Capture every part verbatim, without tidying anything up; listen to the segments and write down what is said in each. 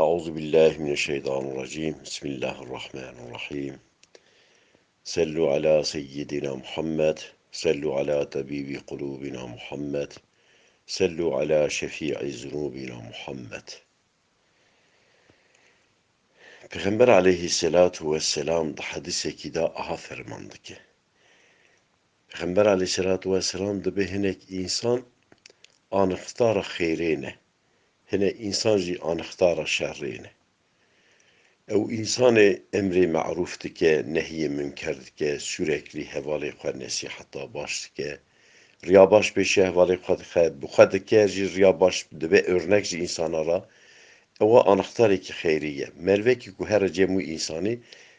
أعوذ بالله من الشيطان الرجيم. بسم الله الرحمن الرحيم. صلوا على سيدنا محمد. صلوا على طبيب قلوبنا محمد. صلوا على شفيع ذنوبنا محمد. Pêxember aleyhisselatu vesselam di hedîsekî de aha ferman dike. Pêxember aleyhisselatu vesselam dibê hinek însan anixtara xêrê ne, hinek însan jî anixtara şerê ne. Ew însanê emrê me'rûf dike, nehyê munker dike, sûreklî hevalê xwe nesîheta baş dike, riya baş pêşiya hevalê xwe dixe, bi xwe dike jî riya baş dibe örnek ji însana re. Ewa anixtarekî xeyrî ye. Mervekî ku here cem wî însanî,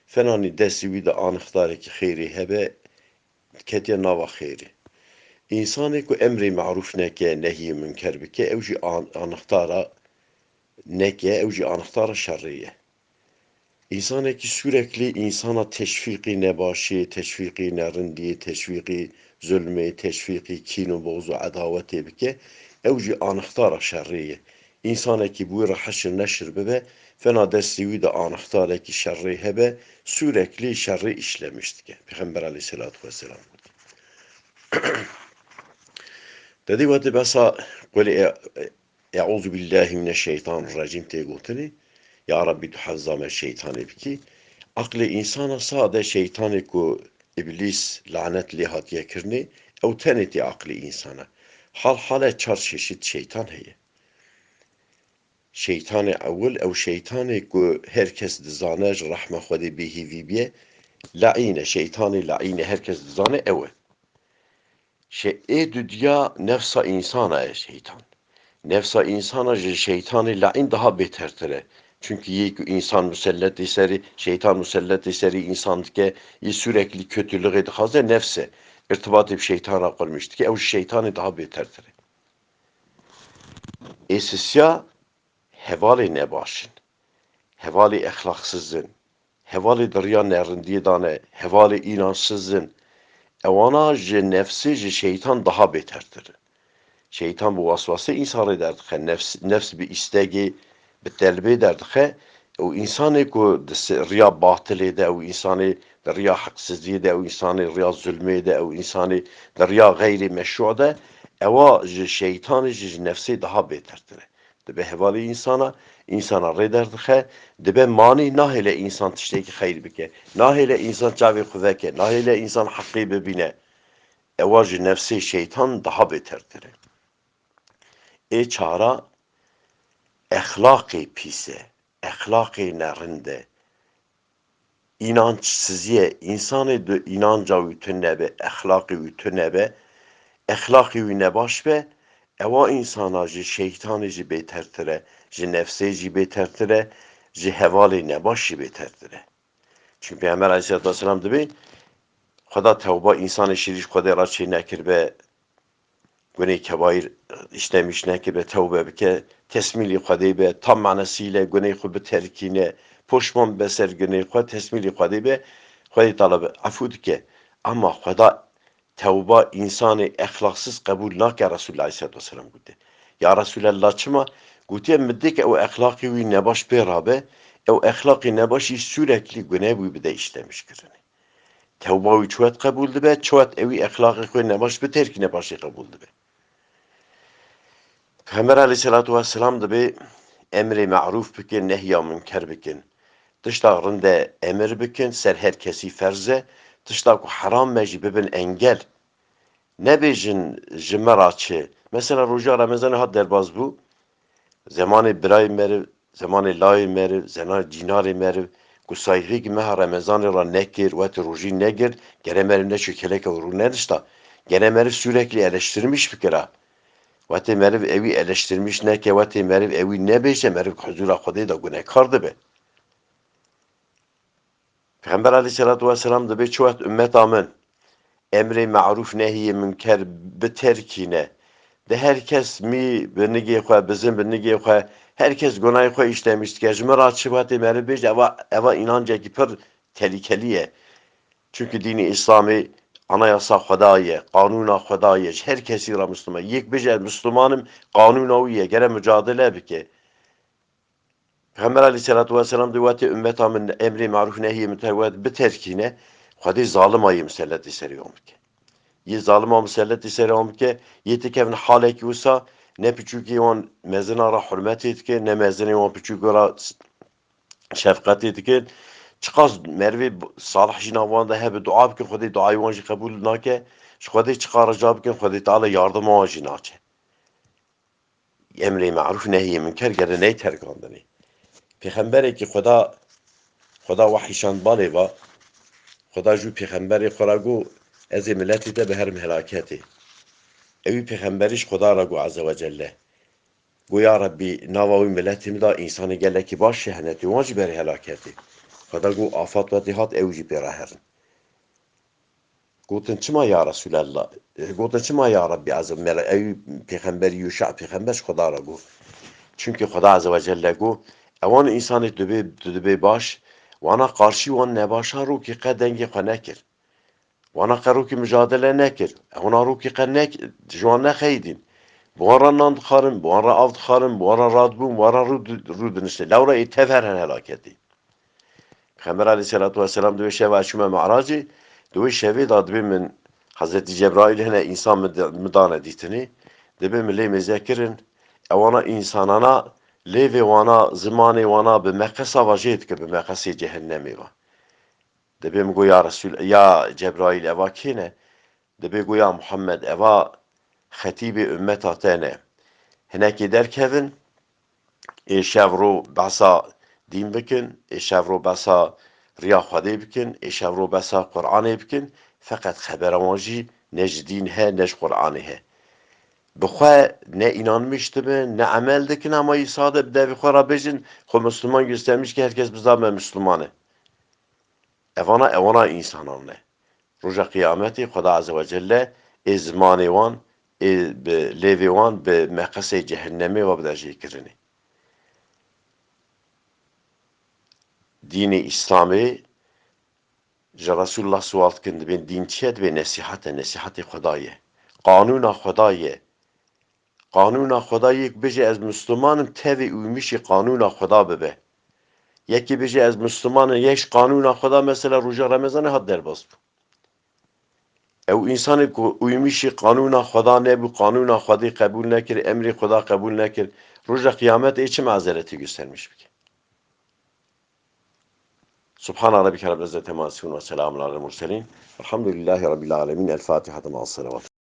fenanî destî wî de anixtarekî xeyrî hebe, ketiye nava xêrê. Însanê ku emrê me'rûf neke, nehyê munker bike, ew jî an-, anixtara neke, ew jî anixtara şerê ye. Însanekî sûreklî însana teşvîqî nebaşiyê, teşvîqî nerindiyê, teşvîqî zulmê, teşvîqî kîn û boz û edawetê bike, ew jî anixtara şerê ye. Însanekî bi wî re heşir neşir bibe, fena destî wî de anixtarekî şerê hebe, sûreklî şerê îşlemiş dike. Pêxember aleyhisselatu vesselam got. Te dî wetî besa qulê e-, e-, Eûzubillahimineşşeytanirrecîm tê gotinê, ya Rebbî tu hefza me şeytanê bikî. Aqlê însana sade şeytanê ku Îblîs lanet lê hatiye kirinê, ew tenê tê aqlê însana. Hal hale çar çeşit şeytan heye. Şeytanê ewil, ew şeytanê ku her kes dizane ji rehma Xwedê bêhîvî biye, leîn e, şeytanê leîn e, her kes dizane ew e. Şe-, ê dudiya nefsa însana e şeytan. Nefsa însana ji şeytanê leîn daha bêtertir e. Çünkü yê ku însan muselletê serî, şeytan muselletê serî însan dike, yê sürekli kötülüğê dixwaze nefs e. Îrtibatê bi şeytan re qurmiş dike, ew ji şeytanê daha bêtertir e. Ê sisiya hevalê nebaş in, hevalê exlaqsiz in, hevalê di riya nerindiyê de ne, hevalê înansiz in. Ewana ji nefsê, ji şeytan daha bêtertir in. Şeytan bi waswasê însan rê derdixe, nefs, nefs bi îstegê, bi telbê derdixe. Ew însanê ku di se-, riya batilê de, ew însanê di riya heqsiziyê de, ew însanê riya zulmê de, ew însanê di riya xeyrê meşru de, ewa ji şeytanê jî, ji nefsê daha bêtertir e. Dibe hevalê însana, însana rê derdixe, dibe manî nahêle însan tiştekî xeyr bike. Nahêle însan çavê xwe veke, nahêle însan heqê bibîne. Ewa ji nefsê şeytan daha bêtertir e. Ê çara exlaqê pîs e, exlaqê nerind e. Înançsizî ye, însanê di înanca wî tune be, exlaqê wî tune be, exlaqê wî nebaş be, ewa însana ji şeytanê jî bêtertir e, ji nefsê jî bêtertir e, ji hevalê nebaş jî bêtertir e. Çünkü Peygamber aleyhissalatu vesselam dibê, Xweda tewba însanê şirî ji Xwedê re çê nekiribe, gunê kebaîr îşlemiş nekiribe, tewbe bike, tesmîlî Xwedê be, tam manasîle gunê xwe biterkîne, poşman be ser gunê xwe, tesmîlî Xwedê be, Xwedê Teala be efû dike. Ama Xweda tewba însanê exlaqsiz qebûl nake, Resulullah aleyhissalatu vesselam gote. Ya Resulallah, çima? Gotiye, min dike ew exlaqî wî nebaş pê rabe, ew exlaqî nebaş jî sürekli gune wî bide îşlemiş kirinê. Tewba wî çi wet qebûl dibe, çi wet ewî exlaqê xwe nebaş bi terkî nebaşê qebûl dibe. Peyxember aleyhissalatu vesselam dibê emrê me'rûf bikin, nehya munker bikin. Tişta rind e emir bikin, ser her kesî ferz e. Tişta ku heram me jî bibin engel. Nebêjin ji me ra çi. Mesela roja Remezanê hat derbas bû. Zemanê birayê meriv, zemanê layê meriv, zemanê cînarê meriv, ku sayxîk meha Remezanê re nekir, wetê rojî negir, gere meriv neçû keleke û rû nedişta. Gere meriv sürekli eleştirmiş bikira. Wetê meriv ewî eleştirmiş neke, wetê meriv ewî nebêje, meriv huzura Xwedê de gunekar dibe. Peyxember aleyhissalatu vesselam dibê çi wet ummeta min emrê me'rûf nehiyê munker biterkîne. De her kes mî bi nigê xwe, bizin bi nigê xwe, her kes gunayê xwe îşlemiş dike. Ji min ra çi wetê meriv bêje, eva, eva înancekî pir telîkelî ye. Çünkü dînê Îslamê anayasa Xweda ye, qanûna Xweda ye, ji her kesî re Müslüman. Yek bêje, ez Müslüman im, qanûna wî ye, gere mucadele bike. Pêxember aleyhisselatu vesselam dê wetê ummeta min emrê marûf nehiyê min ter wet biterkîne, Xwedê zalima yê miselletê serê wan bike. Yê zalima miselletê serê wan bike, yê têkevin halekî wisa, ne piçûkê wan mezina re hurmetê dike, ne mezinê wan piçûkê re şefqetê dikin. Çiqas merivê salih jî nav wan de hebe dua bikin, Xwedê duayê wan jî qebûl nake. Ji Xwedê çiqa rica bikin, Xwedê Teala yardima wan jî naçe. Emrê marûf nehiyê minker gere neyterkandinê. Pêxemberekî Xweda, Xweda wahî şand balê va, Xweda jû pêxemberê xwe ra got, ez ê miletê te biherim helaketê. Ewî pêxemberî ji Xweda ra got Azze ve Celle. Got, ya Rebbî, nava wî miletê min de însanê gelekî baş şehnetê, wan jî berê helaketê. Xweda got, afat wetê hat, ew jî pê re herin. Gotin, çima ya Resulallah? Gotin, çima ya Rebbî Azze, mele-, ew pêxemberî Yuşa pêxember ji Xweda re got. Çimkî Xweda Azze ve Celle got, ewan însanê tu dibê, tu dibê baş, wana qarşî wan nebaşa rokê qe dengê xwe nekir. Wana qe rokî micadele nekir. Wana rokî qe nek-, ji wan nexeyidîn. Bi wan re nan dixwarin, bi wan re av dixwarin, bi wan re radibûn, bi wan re rû di-, rû diniştin. Lewra ê tev her hen helaketî. Pêxember aleyhisselatu vesselam di wê şeva çûme Mi'racê, di wê şevê de dibê min Hezretî Cebraîl hene însan min di-, min dane dîtinê, dibê min lê mêze kirin, ewana însanana lêvê wana, zimanê wana bi meqesa va jê dike, bi meqesê cehennemê va. Dibê min got, ya Resul, ya Cebraîl, eva kê ne? Dibê got, ya Muhammed, eva xetîbê ummeta te ne. Hinekê derkevin, ê şev ro behsa dîn bikin, ê şev ro behsa riya Xwedê bikin, ê şev ro behsa Qur'anê bikin, feqet xebera wan jî ne ji dîn he, ne ji Qur'anê he. Bi xwe ne înanmiş dibin, ne emel dikin, ama îsade bi devê xwe re bêjin, xwe Müslüman göstermiş ki herkes biza me Müslüman e. Evana, ewana însanan ne. Roja Qiyametê Xweda Azze ve Celle ê zimanê wan, ê bi lêvê wan bi meqesê cehennemê ve bide jêkirinê. Dînê Îslamê ji Resulullah sual dikin, dibên dîn çi ye? Dibê nesîhet e, nesîhetê Xweda ye. Qanûna Xweda ye. Qanûna Xweda yek bêje ez Müslüman im, tevê û mişî qanûna Xweda bibe. Yekê bêje ez Müslüman im, yek ji qanûna Xweda mesela roja Remezanê hat derbas bû. Ew însanê ku û mişî qanûna Xweda nebû, qanûna Xwedê qebûl nekir, emrê Xweda qebûl nekir, roja Qiyamet ê çi mazeretê göstermiş bike? Subhana Rabbike Rabbil İzzeti Amma Yasifun ve Selamun Alel Murselin. Velhamdülillahi Rabbil Alemin. El Fatiha ma salavat.